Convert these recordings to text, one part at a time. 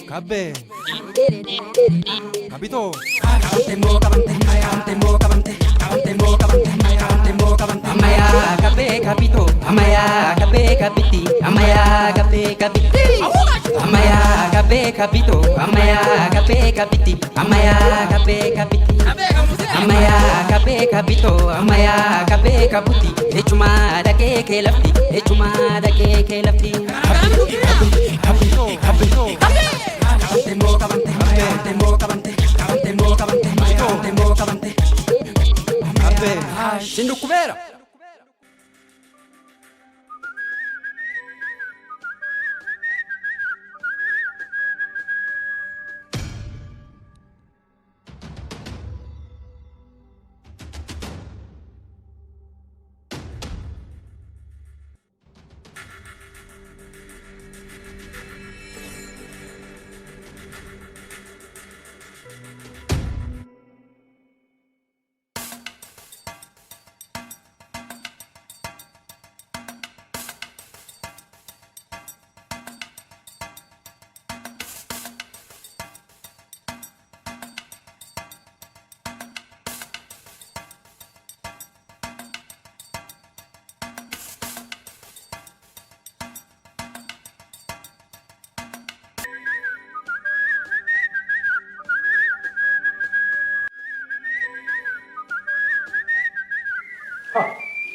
Kabbee. Kabitoo. Amaya kabe kapito, amaya kabe kapiti, amaya kabe kapiti. Amaya kabe kapito, amaya kabe kapiti, amaya kabe kapiti. Amaya kabe kapito, amaya kabe kaputi, echuma dake ke lafti, echuma dake ke lafti. Kabitoo. Kabitoo. Kabbee. Sindukubera.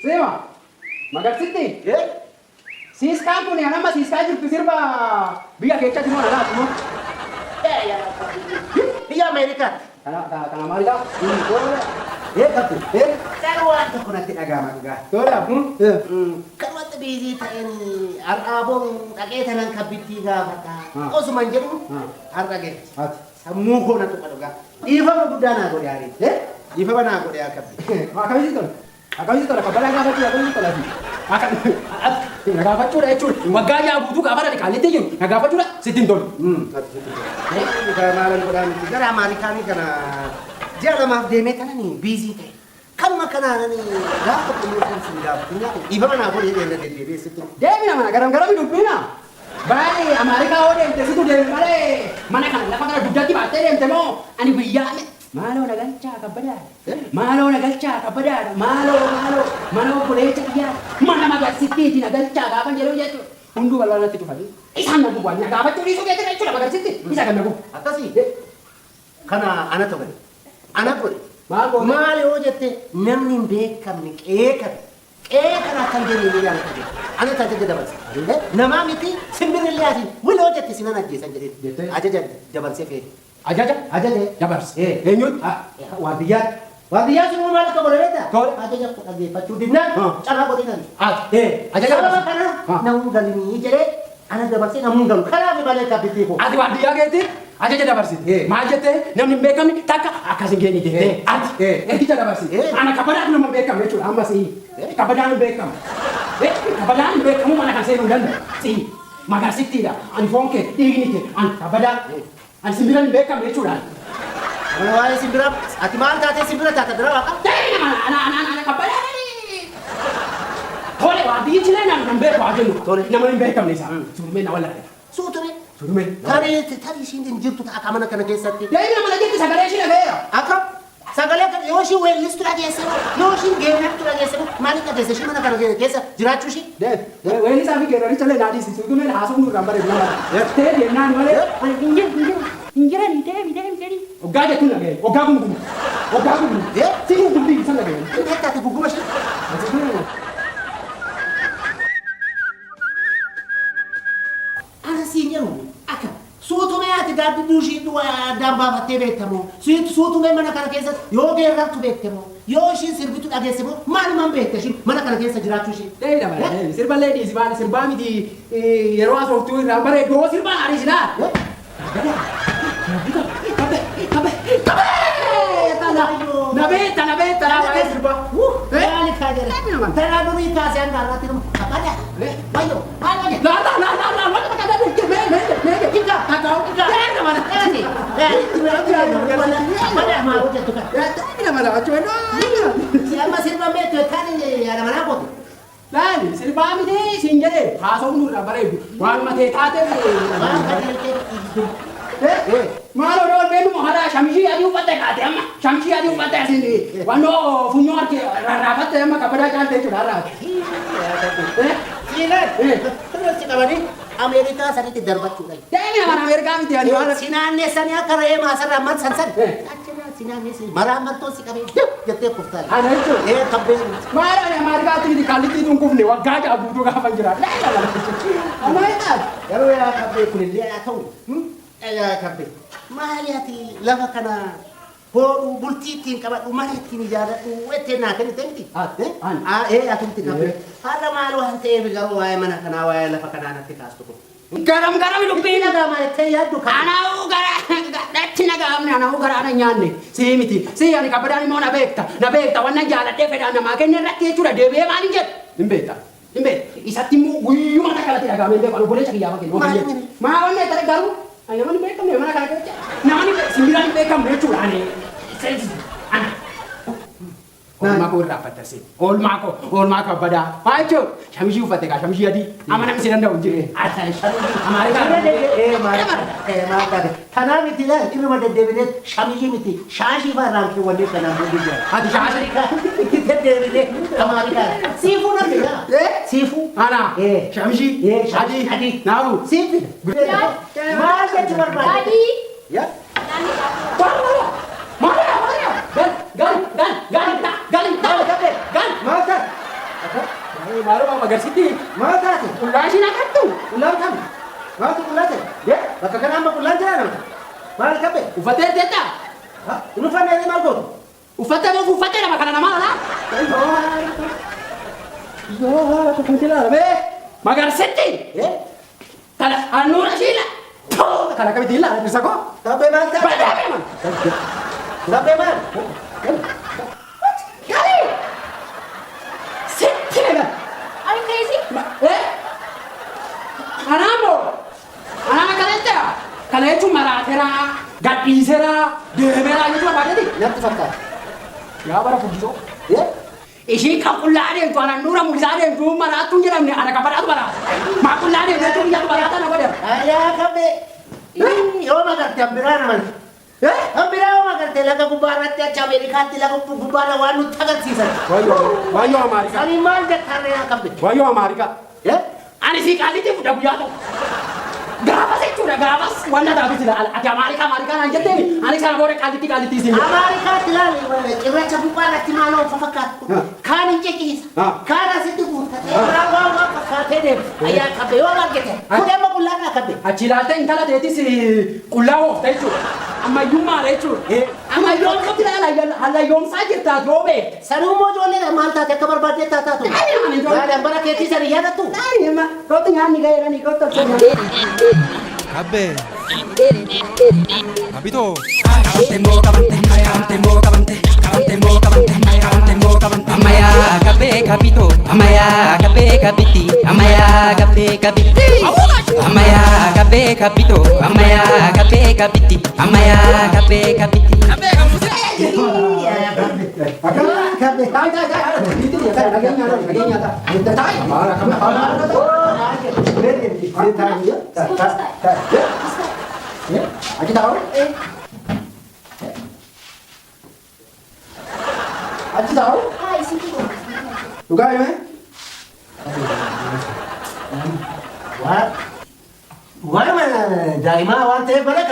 Seema, magarsitti. Siiskaan kun anamma siiskaa jirtu sirba biyya keessatti moo alaati moo? Biyya Ameerikaatti. Kana maalidha? Eeggatu. Kan waan tokko natti dhaga'ama dhugaa. Tola. Kan wanta biizii ta'een har'aa boru dhaqee tanan kabbittii gaafadha. Osuma hin jedhu har'a geesse. Ati. Sammuu koo na tuqa dhugaa. Dhiifama guddaa naa godhe haarii. Dhiifama naa godhe haa kabbi. Akkamitti tola? Akkamitti tola? Kabbalaa gaafachuu akkamitti tola? Na gaafachuudha jechuudha. Waggaa yaa guutuu gaafa dhaqe qaallitti jiru. Na gaafachuudha sitti hin tolu. Dhugaa maalan godhaa miti. Gara Ameerikaanii kana ji'a lamaaf deemee kanani biizii ta'e. Kanuma kanaan gaaf tokko murteen sin gaafatu nyaatu. Dhiifama naa godhe jedhee irra deddeebi'ee sitti. Deemina mana garam garami dubbina. Baay'ee Ameerikaa hoo deemte situ deeme malee mana kana lafa kana dugdatti baattee deemte moo ani biyyaa maaloo na galchaa kabbadaadha. Maaloo na galchaa kabbadaadha. Maaloo maaloo mana obboleessa kiyyaa mana magarsittiiti na galchaa gaafa jedhu jechuudha. Hunduu balbala natti cufanii isaan na gubu na gaafachuu dhiisuu keetti jechuudha magarsitti isa kan na gubu. Akkasii kana anatu godhe. Ana godhe. Maal goone? Maal yoo jette namni hin beekamne qe'ee kana qe'ee kana akkan deemee ni anatu jedhe. Anatu ajaja dabarse. Namaa miti simbirrillee asii wiloo jette sinan ajjeesan jedheen. Jettee? Ajaja dabarsee fe'e. Ajaja Ajaja. dabarse. Eenyutti? Waardiyyaatti. Waardiyyaa sun maal akka godhe beektaa? Tole. Ajaja koo dhaggeeffachuu didnaan carraa godhee nan. Ati. Ajaja Sababa dabarse. kana namuun galinii jedhee ana dabarsee namuun galu. Kanaaf malee kabbittii koo. Ati waardiyyaa keetti ajaja dabarsite. Maal jettee namni hin beekamne takka akkas hin geenye jettee ati ergicha dabarsite. Ana kabbadaatu nama hin beekamne jechuudha amma si'i. Kabbadaan hin beekamu. Kabbadaan hin beekamu mana kan seenuu hin danda'u. Si'i magarsittiidha. Ani foon kee dhiigni kee ani kabbadaa. Ani simbira hin beekamne jechuudha. Mana waa'ee simbira ati maal taatee simbira taata dura waaqa? Deemi nama ana ana ana ana kabbadaa. Tole waardiyyichi lee nama hin beeku haa jennu. Tole. Nama hin beekamne isaa. Suurmee na wallaale. Suuture. Suurmee. Tarii tarii ishiin hin jirtu ta'a mana kana keessatti. Deemi nama jetti sagalee ishii dhaga'eera. Akka sagalee kana yoo ishiin weellistu dhageesse moo yoo ishiin geerartu dhageesse moo maaliif dhageesse ishii mana kana keessa jiraachuu ishii? Weellisaa fi geeraricha illee naadhiisi. Suutumeen haasofnu irraan bareedu nama. Tee deemnaan malee. Hin jiru hin jiru hin jirani deemi deemi deemi. Oggaa jettuun dhaga'e. Oggaa gunguma. Oggaa gunguma. Si gungumti isa dhaga'e. Inni akka ati gunguma ishii? Ana siin jedhu akka suutumee ati gaaddidduu ishii addaan baafattee beektamoo suutumee mana kana keessatti yoo geerartu beektamoo yoo ishiin sirbitu dhageesse moo maalumaan beekta ishiin mana kana keessa jiraachuu ishii? Deemi nama deemi. Sirballee dhiisi baani sirbaa miti yeroo haasoftuu irraan bareedu hoo sirbaa naadhiisi laa. Kabe kabe kabe. Na beekta na beekta waa'ee sirbaa. Maali kaa jedhe? Tanaa durii kaasee hanga har'aatti nama kabbada. Wayyo maal wayya? La la la la la wanta bakka mee mee mee Ika kakao ika. Deemi nama. Mana maal hojjettu kana? Deemi nama achuma Si amma sirba beektu taani yaada manaa kootu. Laali sirbaa miti siin jedhee haasofnu irraa bareedu. Waanuma ta'e taatee. Waan qajeeltee Maal odoo beenu hara shamishii adii uffatte kaate amma shamishii adii uffatte asin wannoo funyoo harki rarraafatte amma kabbadaa caalte jechuudha har'aati. Siilaan irratti qabanii Ameerikaa sanitti darbachuudha. Deemi nama Ameerikaa miti ani waan Si naanneessanii akka re'ee maasarraa marsan san achirraa si naanneessanii maraa martoo si qabee jettee kuftaa. Ana jechuudha. Ee kabbee. Maal ani Ameerikaatti miti kallittii tun kufne waggaa ja'a guutuu gaafa jira. Amma eegaa. Garuu yaa kabbee kunillee haa ta'u. Yaa kabbee maali ati lafa kana hodhuu bultii ittiin qabadhu mana ittiin ijaaradhu ettee naa kennite miti. Ani. Ee atumti kabbee. Har'a maal waan ta'eef garuu waa'ee mana kanaa waa'ee lafa kanaa natti kaastu kun. Garam garam dubbiin. Dhagama jettee yaaddu kan. Anaa'uu gara dhatti nagaamne anaa'uu gara ana nyaanne sii miti sii ani kabbadaan immoo na beekta na beekta wannan jaaladhee fedhaan namaa kenne irratti jechuudha deebi'ee maal hin jedhu hin beekta hin beekta isatti immoo guyyuma takka latti dhagaamee hin beeku ani obboleessa kiyyaa kennu maa wanna itti garuu ani namni hin beekamne mana kana keessa namni simbiraan hin beekamne jechuudha ani ana. Oolmaa koo irraa uffatte asii. Oolmaa koo oolmaa kabbadaa. Maa jechuun shamishii uffatte kaa shamishii adii. Amma namni si danda'u hin jiru. Amaarikaa. Tanaa miti laal irruma deddeebinee shamishii miti shaashii fa'aa irraan keewwannee kanaan booddee jira. Ati shaashii. Itti deddeebinee Amaarikaa. Siifuu namni yaa. Siifuu. Ana. Shamishii. Adii. Adii. Naafu. Siifi. Maal jechuu barbaade? Daddy. Yaa. Maal maal gal gal gal gal gal gal gal Maal taate? Maaluma magarsitti Maal taate? qullaa ishiin agartu. Qullaan kam? Maaltu qullaa ta'e? Bakka kana amma qullaan jira nama. Maal qabbe? Uffattee teetta. Hin uffannee maal gootu? Uffattee moo uffattee nama kana namaa alaa? Yoo akkamitti ilaalame magarsitti. Kana handhuura ishiila. Kana akkamitti ilaala dhirsa koo? Taphee maal taate? Badhaadhe man. Taphee maal? Gali. Sitti naga. Are you crazy? Kanaamoo anaan akkanatti kana jechuun maraateraa gadhiiseraa deemeraa jechuun barbaadeeti. Natti fakkaata. Yaa bara fuggisoo. Ishii kan qullaa adeemtu anaan handhuura mul'isaa adeemtu maraattuu hin jedhamne ana kabbadaatu maraata. Maa qullaa adeemtu jechuun biyyatu maraata na godhama. Yaa kabbee. Yoo magarte hambiraa nama. Hambiraa yoo magarte laga gubbaa irratti achi Ameerikaatti laga gubbaa irra waan nutti agarsiisan. Waayyoo Amaarikaa. Sanii maal jettarree yaa kabbe? Waayyoo Amaarikaa. Ani sii qaalitti fudha guyyaa tokko. Gaafas jechuudha gaafas wanna taatu sila ati Amaarikaa Amaarikaa naan jetteemi ani sana booda qaalitti qaalitti isin jedha. Ameerikaatti ilaali cirracha gubbaa irratti maal of fakkaatu. Kaan hin ciciisa. Kaan asitti guuttatee biraa waan waan fakkaatee deema. Ayyaa kabbe yoo argite. Kun amma qullaadhaa kabbe. Achi ilaaltee intala teetis qullaa oofta jechuudha. Ammayyummaadha jechuudha. Ammayyoomsatti ilaala hallayyoomsaa jirta yoo beekte. Sanuu immoo ijoollee maal taate akka barbaadde taataatu. Maal bara keetii sanii yaadattu? Kootu nyaanni ga'eerani kootu. Kabbee. Kabitoo. Amaya kabe kapito, amaya kabe kapiti, amaya kabe kapiti. Amaya kabe kapito, amaya kabe kapiti, amaya kabe kapiti. Taa'ii taa'ii taa'ii. Nageenya nageenya taa'ii. Achi taa'u. Achi taa'u. Hi, Siki. Dhugaa hime. Waanuma daa'imaa waan ta'eef malee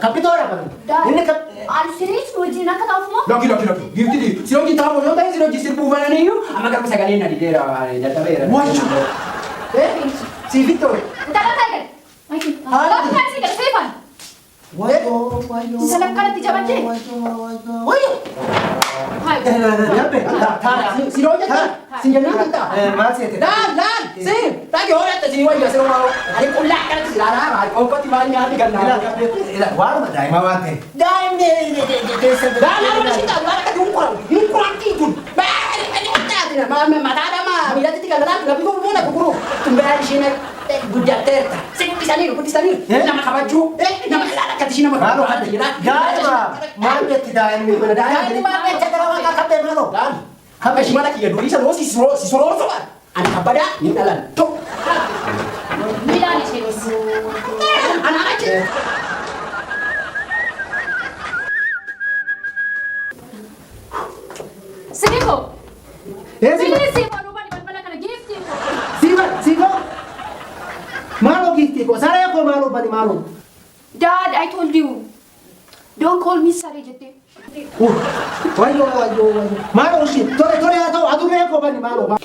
kabbitoodha bara. Inni Are you serious? Wajjin akka ta'uuf moo? Lokki lokki lokki. Giifti si hojii taa'u yoo ta'e si hojii sirbuu bananiyyuu amma garuu sagalee na dideera dadhabeera. Wayyo. Siifit ta'u. Intala taa'e gadi. Gaafa taa'e si gadi seefan. Wayyoo wayyoo. Intala akkanatti jabattee? Wayyoo wayyoo. Hi. Si hojii si jennaan kan ta'a. Maal seete? Laal laal si dhagi horatte si wayya si romaa ani qullaa akkanatti si ilaalaa maal qoqqotti maal nyaanni gannaa. Waanuma daa'imaa waan ta'eef. Daa'imni keessa. Laal laal wala si ta'a laal akka dunquran dunqurantii kun mataa dhama miilatti kan laal lafi kun fuula gurguru tumbaan isheen guddatteerta si guddisaniiru guddisaniiru nama kabajuu nama ilaala akkatti ishee nama kabajuu. Daa'ima maal jetti daa'imni? Daa'imni maal jecha gara waaqaa kabbee maaloo? Kabbe shimala kiyya durii isa si soroorsu ani kabbadaa hin dhalan tokko. Miilaan ishee. Siifoo. Eessi Siifoo nu bani balbala kana giiftii koo. Siifa siifa maaloo giiftii koo saree koo maaloo bani maaloo. Dad, I told you. Don't call me saree jettee. Wayyoo wayyoo wayyoo maaloo ishee tole tole haa ta'u adurree koo bani maaloo.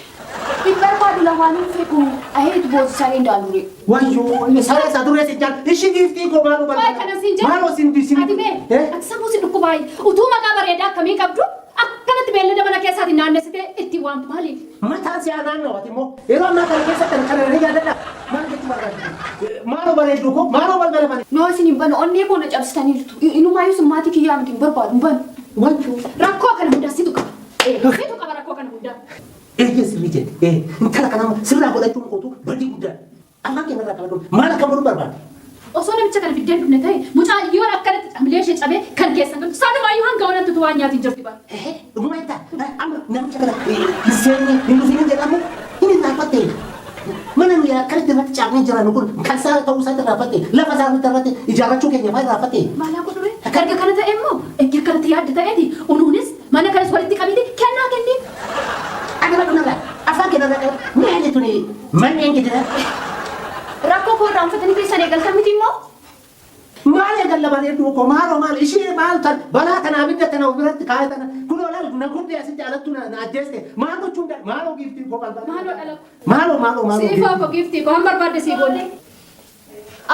Hin barbaadu lamaanuu fedhu. I hate both saree and adurree. Wayyoo wayyoo saree adurree si jaal ishee giiftii koo maaloo bani. Waa'ee kana siin jedhu. Maaloo siin siin. Ati mee ati sammuu si dhukkubaayi. Utuu maqaa bareedaa akkamii qabdu akkanatti beellada mana keessaatiin naannessitee ittiin waamtu maaliif? Mataan si naannoo ati immoo yeroo ammaa kana keessatti kan irra yaadadha. Maal jechuu barbaadde? Maaloo bareedduu koo maaloo balbala bani. Noo isin hin banu onnee koo na cabsitaniirtu. Inumaayyuu sun maatii kiyyaa miti hin barbaadu hin banu. Wayyoo. Rakkoo kana hundaa situ qaba. Situ qaba rakkoo kana hundaa. Eeyyee sirrii jette. Ee intala kana sirraa godhachuun kootu badii guddaa. Afaan keenya irraa qabadhu maal akka godhu barbaadde? Osoo namicha kana fiddeen dhufne ta'e mucayyoon akkanatti camilee ishee cabee kan keessan galtu sanumaayyuu hanga onatti utuu waan nyaatiin jirti bara. Dhuguma jettaa? Amma namicha kana hin seenne hin dhufin jedhamu hin irraanfatte. Mana nuyi akkanatti irratti caafnee jiran kun kan isaa ta'uu isaa irraanfatte lafa isaa irratti ijaarrachuu keenya fa'aa irraanfatte. Maalaa godhure? Erga kana ta'e immoo erga akkanatti yaadde ta'eeti unuunis mana kanas walitti qabite kennaa kenniif. Ani badhu narraa afaan keenya irraa qabadhu maali tuni manneen gidira. Rakkoo koo irraanfatanii keessan eegaltan miti immoo? Maal eegalla bareedduu koo maaloo maal ishee maal tan balaa tana abidda tana of biratti kaa'e tana kunoo laal na gubdee asitti alattu na ajjeeste maal gochuun dha maaloo giiftii koo balbala. Maaloo dhala koo. Maaloo maaloo maaloo. Siifoo koo giiftii koo han barbaadde sii goone.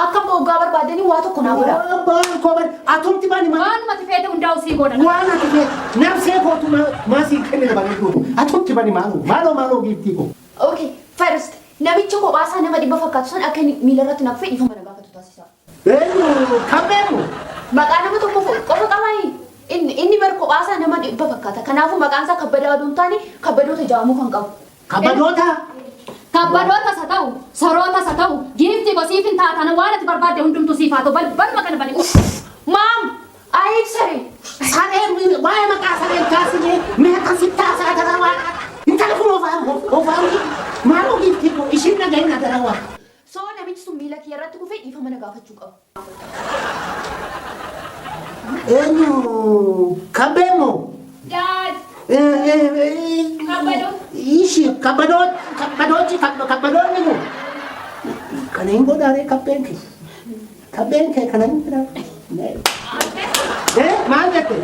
Akka moggaa barbaadanii waa tokko naa godha. Abbaan koo bari atumti bani maal. Waanuma ati feete hundaa'u sii goona. Waan ati feete nafsee kootu maa sii kennina bareedduu koo atumti bani maaloo maaloo maaloo giiftii koo. Okay, first namicha kophaasaa nama dhibba fakkaatu san akka inni miila irratti na kufee dhiifama na gaafatu taasisa. Eenyu kan beeku? Maqaa nama tokko qofa qabaayi. Inni bar kophaasaa nama dhibba fakkaata. Kanaafuu maqaan isaa kabbadaa odoo hin taane kabbadoota jedhamuu kan qabu. Kabbadoota? Kabbadootas haa ta'u, sarootas haa ta'u, giiftii koo siif hin taatan waan ati barbaadde hundumtuu siif haa ta'u balbaluma kana bani. Uff! Mom, I hate saree. Sareen waa'ee maqaa sareen taasisee meeqa si taasaa gara waaqa. Intala kun ofaa maaloo giiftii koo ishiin dhagahin gara waaqa. So namichi sun miila kiyya irratti kufee dhiifama na gaafachuu qaba. Eenyu kan beemu? Dad! Kabbadoo. Ishi kabbadoo kabbadooti kabbadoonni mu. Kana hin godhaare kabbeen kee. Kabbeen kee kana hin godhaare. Maal jette?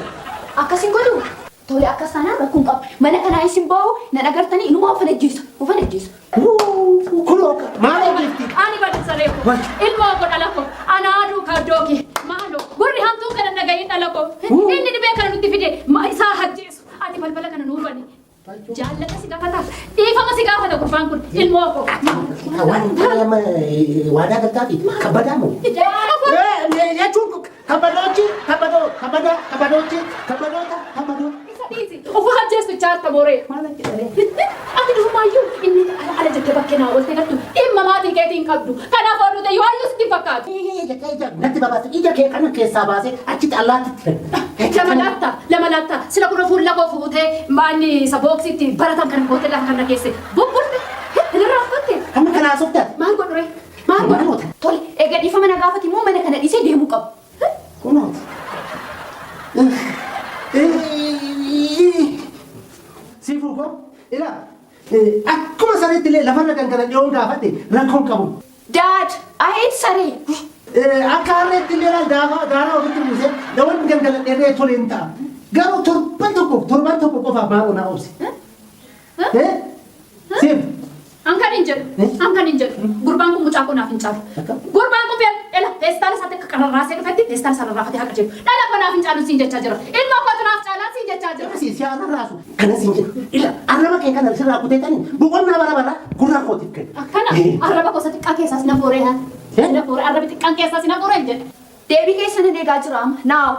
Akkas hin godhu. Tole akkas taanaan rakkoon qaba. Mana kanaa isin bahu nan agartanii inumaa of ajjeesa. Of ajjeesa. Kunoo maaloo giiftii? Ani badu saree koo. Ilmoo koo dhala koo. Anaa duukaa iddoo kee. Maaloo gurri hamtuun kana dhaga'iin dhala koo. Inni dhibee kana nutti fide isaa ajjeesu. Ati balbala kana nuu bani. Jaallata si gaafata. Dhiifama si gaafata gurbaan kun ilmoo koo. Waan nama waadaa galtaafi kabbadaa moo? Jechuun kabbadochi kabbadoo kabbadaa kabbadochi kabbadoota kabbadoota. Isa dhiisi. Of ajjeesu jaarta mooree. Maal jedhanii? Ati durumaayyuu inni ala ala jettee bakkee naa oolte galtu dhimma maatii keetii hin qabdu. Kanaaf oduu ta'e yoo hayyuu sitti hin fakkaatu. Natti babaase ija kee kana keessaa baasee achitti allaatti kenna. Lama laatta lama laatta sila kun fuula koo fuutee maanni isa booksitti baratan kana gootee lafa kana keesse bubbulte hin irraanfatte. Amma kana haasoftaa? Maal godhu ree? Maal godhu? Tole egaa dhiifama na gaafati immoo mana kana dhiisee deemuu qaba. Kunooti. Siifuu koo ilaa akkuma sanitti illee lafarra gangaladhee gaafate rakkoon qabu. Dad, I hate saree. Akka harreetti illee laal daaraa ofitti buusee daawwan gangaladhee tole hin ta'a. Garuu torban tokko qofaaf maaloo naa obsi. Siif. An kan hin jedhu. An kan hin jedhu. Gurbaan kun mucaa koo naaf hin caalu. Gurbaan kun ela feestaala isaatti akka qararraasee dhufetti feestaala isaa rarraafatee haqa jedhu. Dhala koo naaf hin caalu siin jechaa jira. Ilma kootu naaf caalaa siin jechaa jira. Si si arraasu kana siin jedhu. Ila arraba kee kana sirraa kuteetanii boqonnaa bara bara gurra kootiif kenna. Akkana arraba gosa xiqqaa keessaas na fuuree haa. Na fuuree arrabi xiqqaan keessaas na fuuree hin jedhe. Deebii keessan hin eegaa jira amma. Now.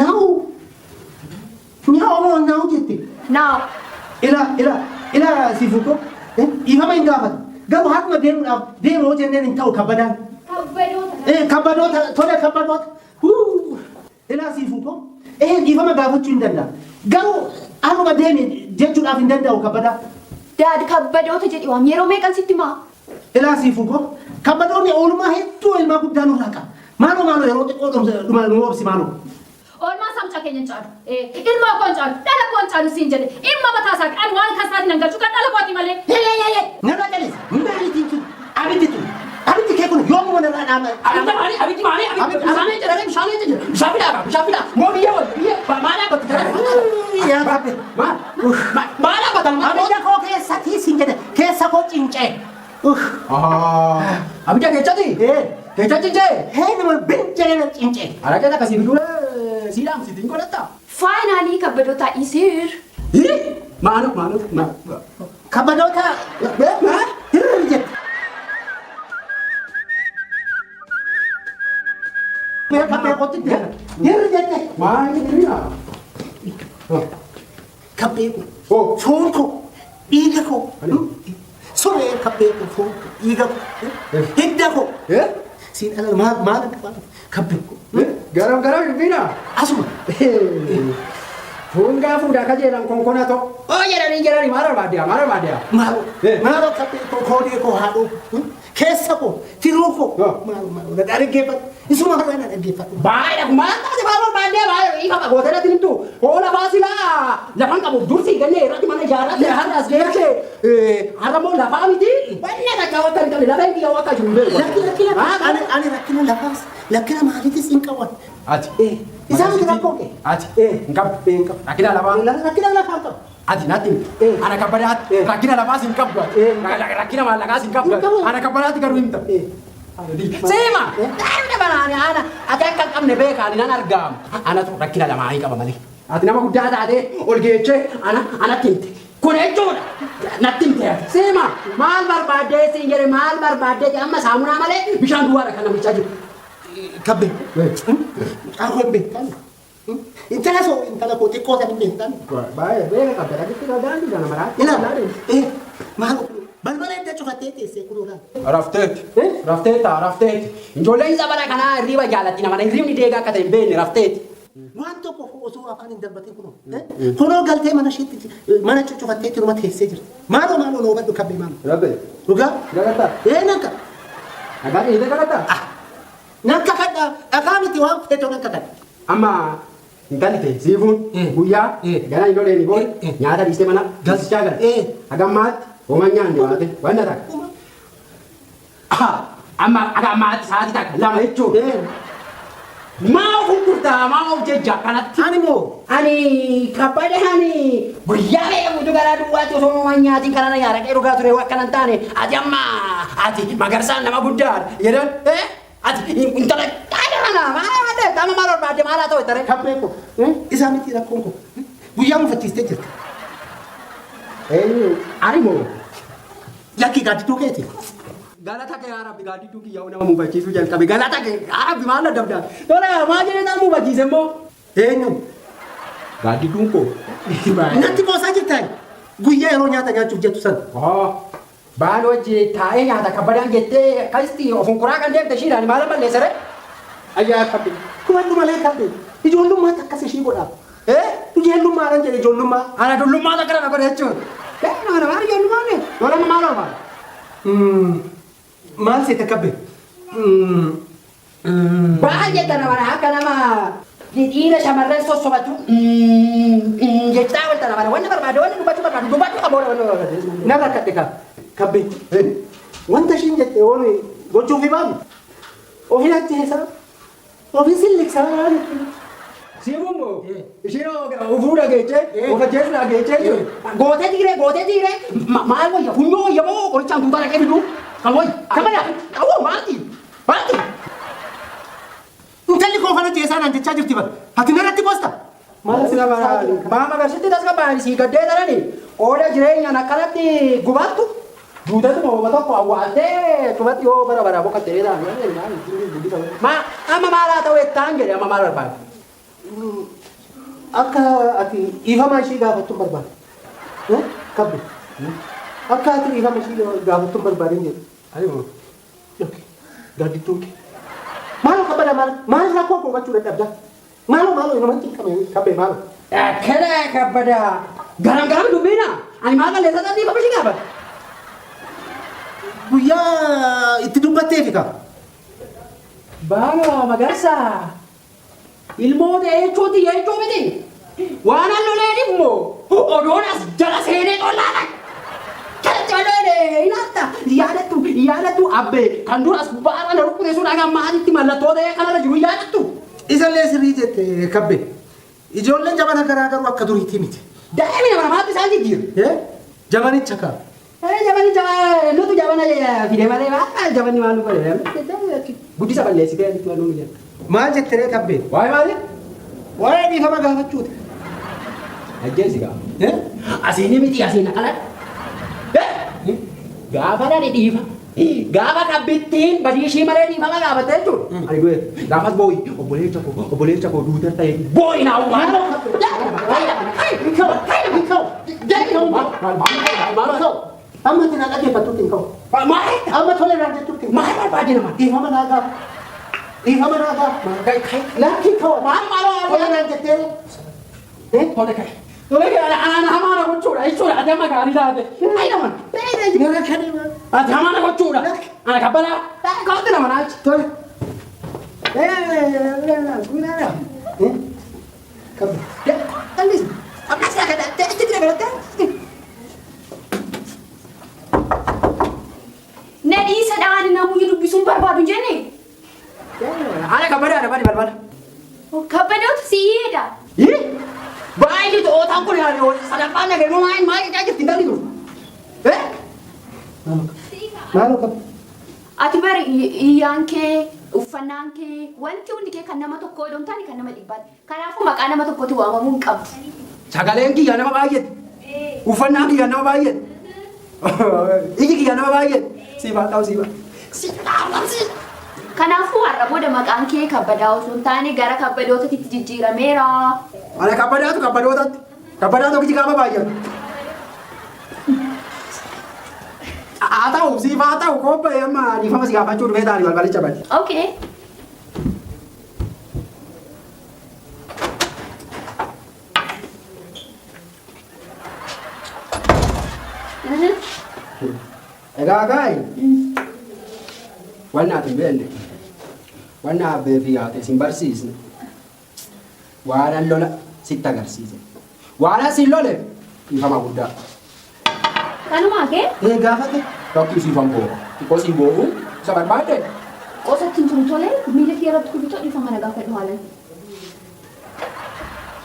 Now. Nyaa'u moo nyaa'u jette? Now. Ila ila ila siifuu koo dhiifama hin gaafatu. Garuu harma deemuudhaaf deemu hoo jenneen hin ta'u kabbadaan. Kabbadoota. Kabbadoota tole kabbadoota. Ilaa siifuu koo dhiifama gaafachuu hin danda'a. Garuu haruma deemi jechuudhaaf hin danda'u kabbadaa. Dad kabbadoota jedhi waam yeroo meeqan sitti maa? Ilaa siifuu koo kabbadoonni oolmaa hedduu ilmaa guddaa nurraa qaba. Xiqqoo dhuma nu obsi maaloo. Oolmaa isaa mucaa keenya hin caalu. Ilmoo koo hin caalu. Dhala koo hin caalu siin jedhe. Dhimma mataa isaa ani waan kan isaatiin hin galchu kan dhala kooti malee. Narraa calisa. Maaliitiin tun? Abiddi tun. Abiddi kee kun yoomuma narraa dhaama. Abidda maali? Abiddi maali? Abiddi bishaan jira, bishaan jira. Bishaan fidaa, bishaan fidaa. Moo biyya wal biyya maal dhaabbatu jira? Yaa Rabbi. Maal? Maal dhaabbatan? Abidda koo keessatti siin jedhe keessa koo cincee. Abidda keessatti? Keessa cincee? Hee nama bin jedhee cincee. Araqee akkasii fiduu siidhaam sitiin godhatta. Finally, Kabbadoota is here. Maalo maalo maalo. Kabbadoota hirri jette. Kabbee kootti hirri jette. Maal hirriya? Kabbee koo foon koo dhiiga koo soree kabbee koo foon koo dhiiga koo hidda koo siin ala maal maal akka kabbee koo. Garam garam dubbina. Asuma. Fuungaa fuudhaa kajeelan konkolaato. Oo jedhanii jedhanii maal barbaadde maal barbaadde. Maaloo maaloo kabbee koo koodee koo haadhoo keessa koo tiruu koo maaloo maaloo na dhaggeeffadhu isuma har'a na dhaggeeffadhu. Baay'ee maal taate maal barbaadde baay'ee ifa gootee natti himtu. Hoo lafaa silaa lafan qabuuf dursi gannee irratti mana ijaarratte har'a as geesse har'a immoo lafaa miti. Wanni takka wakka hin qabne lafa hin biyya wakka jiru beeku. Lakki lakki lakki ani ani rakkina lafaas rakkina maaliitis hin qaban. Ati. Isaan miti rakkoo kee. Ati. Hin qabdu. Hin qabu. Rakkina lafaa. Rakkina lafaa hin qabu. Ati natti himta. Ana kabbadaatti. Rakkina lafaas hin qabdu ati. Rakkina maallaqaas hin qabdu ati. Ana kabbadaatti garuu himta. Seema! Daa'imni banaani ana ati akka hin qabne beekaa ani nan argaama. Anatu rakkina lamaanii qaba malee. Ati nama guddaa taatee ol geechee ana anatti himte. Kun jechuudha. Natti himte ati. Seema! Maal barbaaddee siin jedhe maal barbaaddee amma saamunaa malee bishaan duwwaadha kan namichaa jiru. Kabbee. Mucaa koo hin beektan. Intala soo intala koo xiqqoo san hin beektan. Baay'ee beeka qabda dhagitti daandii kana maraatti. Ilaala. Maal balbala edda cufattee teessee kunoo laala. Rafteeti. Rafteetta rafteeti. Ijoolleen zabana kanaa hirriba jaalatti nama hirribni deegaa akka ta'e hin beekne rafteeti. Waan tokko osoo afaan hin darbatin kunoo. Kunoo galtee mana isheetti mana cufattee tiruma teessee jirti. Maaloo maaloo noo badhu kabbee maaloo. Rabbi. Dhugaa? Gagataa. Ee nan ka. Dhagaa dhiitee gagataa? Nan kakadha dhagaa miti waan feetoo nan kakadha. Amma intalli ta'e siifuun guyyaa gara ijoolleen ni booda nyaata dhiistee mana galchaa galte. Hagammaatti homaa nyaanne waate wanna takka. Amma hagammaatti sa'aatii takka lama jechuudha. Maa of gurgurtaa maa of jejja kanatti. Ani moo? Ani kabbada ani guyyaa meeqa guutuu garaa duwwaatti osoo homaa nyaatiin kana na yaadaqee dhugaa ture akka nan taane ati amma ati magarsaan nama guddaadha jedhan ati intala kana maal amma maal barbaadde maal haa ta'u itti Kabbee koo isaa miti rakkoon koo guyyaa mufachiistee jirti. Eenyu ani moo? Lakkii gaaddidduu keeti. Galata kee yaa Rabbi gaaddidduu kiyyaa nama mufachiisuu jalqabe galata kee yaa Rabbi maal na dabdaa tola maal jedhee nama mufachiise immoo. Eenyu? Gaaddidduun koo. Natti qoosaa jirtaa guyyaa yeroo nyaata nyaachuuf jettu sana. Baal wajji taa'ee nyaata kabbadaan jettee akkasitti of hunkuraa kan deemte ishiidhaan maal balleessere? Ayyaa kabbee. Kumadhu malee kabbee. Ijoollummaatti akkas ishii godhaa. Ijoollummaadhaan jedhe ijoollummaa. Ana dullummaa takka na godhe jechuudha. Nama maal ijoollummaa ne? Lola maal barbaada? Maal seete kabbee? Baay'ee kana mana akka nama dhiira shamarran sossobatu jechaa walta nama wanni barbaade wanni dubbachuu barbaadu dubbachuu qabu wanni barbaade. Nan rakkadhe ka kabbee. Wanta ishiin jette yoon gochuuf himamu ofii ajjeesaa ofii silliksaa jechuudha. Siifuun moo isheen ofuu dhageechee of ajjeesuu dhageechee jiru. Gootee tiiree gootee tiiree maal wayya funyoo wayya moo qorichaan tuutaa dhaqee fiduu kan wayya. Kabaya qawwoo maalti maalti. Intalli koo kana ajjeesaa naan jechaa jirti bara. Ati narratti qoosta. Maama garsitti tasgabbaa'anii sii gaddee tarani qooda jireenyaan akkanatti gubattu duutatu mooma tokko awwaaltee cufatti yoo bara bara boqottee ta'an maa amma maal haa ta'u ettaan jedhe amma maal barbaade. Akka ati dhiifama ishii gaafattu barbaade. Kabbe. Akka ati dhiifama ishii gaafattu barbaade hin jedhu. Gaaddidduun kee. Maaloo kabbada maal maal rakkoo koo hubachuu dadhabda? Maaloo maaloo inumatti hin qabne kabbee maaloo. Akkana kabbada garam garam dubbina ani maal balleessaa ta'e dhiifama ishii gaafadha. Guyyaa itti dubbatteefi ka. Baala magarsaa. Ilmoo ta'ee jechuuti jechuu miti. Waan an loleen immoo odoon as jala seenee xollaadha. Kanatti malee ilaalta yaadattu yaadattu abbee kan dura as gubbaarra na rukkute sun haga ammaatitti mallattoo ta'ee kanarra jiru yaadattu. Isallee sirrii jette Kabbe. Ijoolleen jabana garaa garuu akka duriitii miti. Daa'imni nama namaatti isaan jijjiira. Jabanicha kaa. Jabani jabana nutu jabana fide malee jabanni maal nu godhe guddisa balleessitee asitti waan nu jedhu. Maal jette ree Kabbe? Waa'ee maali? Waa'ee dhiifama gaafachuuti. Ajjeesi gaa. Asiin miti asiin ala. Gaafa dhani dhiifa. Gaafa kabbittiin badii ishii malee dhiifama gaafatte jechuudha. Ani du'e gaafas boo'i obboleessa koo duuter ta'e Boo'i naa waan. Amma itti na dhaggeeffattutti hin ka'u. Maal? Amma tole naan jettutti hin ka'u. Maal barbaade nama? Dhiifama naa gaafa. Dhiifama naa gaafa. Lakki ka'u. Maal maal Tole naan jettee. Tole ka'e. Tole ka'e ana hamaana gochuudha jechuudha ati amma gaarii taate. Ayi nama. Gara kanuma. Ati hamaana gochuudha. Ana kabbalaa. Kootti nama naachi. Tole. Kabbe. Na dhiisa dha'anii namuyyuu dubbisuun barbaadu hin jenne. Ana kabbadaadha bani balbala. Kabbadootu si'eedha. Baay'ee ootaan kun sadaffaan nageenyu maal maal qicaa jirti intalli tun. Maaloo kabbe. Ati bari iyyaan kee, uffannaan kee, wanti hundi kee kan nama tokkoo odoo hin taane kan nama dhibbaati. Kanaafuu maqaa nama tokkotti waamamuu hin qabdu. Sagaleen kiyya nama baay'eeti. Uffannaan kiyya nama baay'eeti. Iji kiyya nama baay'eeti. Siifaa ta'u siifaa. Kanaafuu har'a booda maqaan kee kabbadaa osoo hin taane gara kabbadootatti jijjiirameera. Ana kabbadaatu kabbadootatti. Kabbadaatu kiji gaafa baay'atu. Haa ta'u siifaa ta'u kobbee amma dhiifama si gaafachuu dhufee taani balbalicha bani. Okay. Egaa gaayi. Wanna ati hin beekne. Wanna abbee fi haate sin barsiisne. Waanan lola sitti agarsiise. Waanan sin lole dhiifama guddaa. Kanumaa kee Ee gaafate. Tokki siifan boo'u. Xiqqoo siin boo'u isa barbaadde. qosatti hin turu tole miila kee irratti kufitu dhiifama na gaafadhu haalan.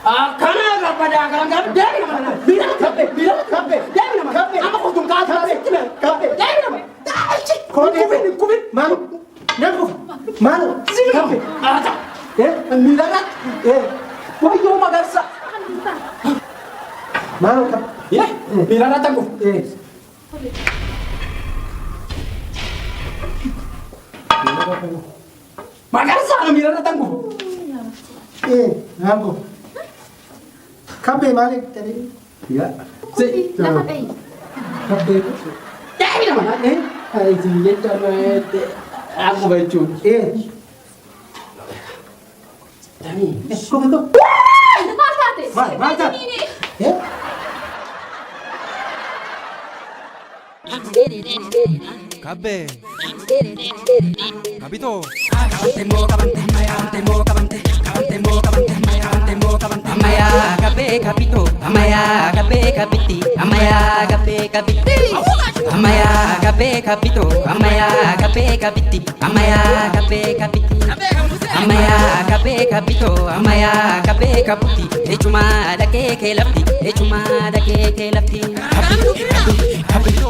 Akkana kabbadaa kan kan deemi nama. Miila kabbe miila kabbe deemi nama. Amma kutum kaasa sitti mee. Kabbe. Deemi nama. Daachi. Koodee. Kufin kufin. Maaloo. Nan kufa. Maaloo. Kabbe. Ata. Miila irratti. Wayyoo magarsa. Maaloo kabbe. Miila irratti kufu. Magarsa miila irratti kufu. Naan kufa. Kabbee maaliif jedhee? Lafa dhahi. Kabbee. Deemi nama. Isin jecha akkuma jechuudha. Kufa kufa. Maal taate? Maal maal taate? Kabbee. Kabitoo. Ammayaa kabbee kabbitoo. Ammayaa kabbee kabbitti. Ammayaa kabbee kabbitti. Ammayaa kabbee kabbitoo. Ammayaa kabbee kabbitti. Ammayaa kabbee kabbitti. Ammayaa kabbee kabbitoo. Ammayaa kabbee kabbutti. Echuma dhaqee kee lafti. Echuma dhaqee kee lafti. Kabbi kabbi kabbi.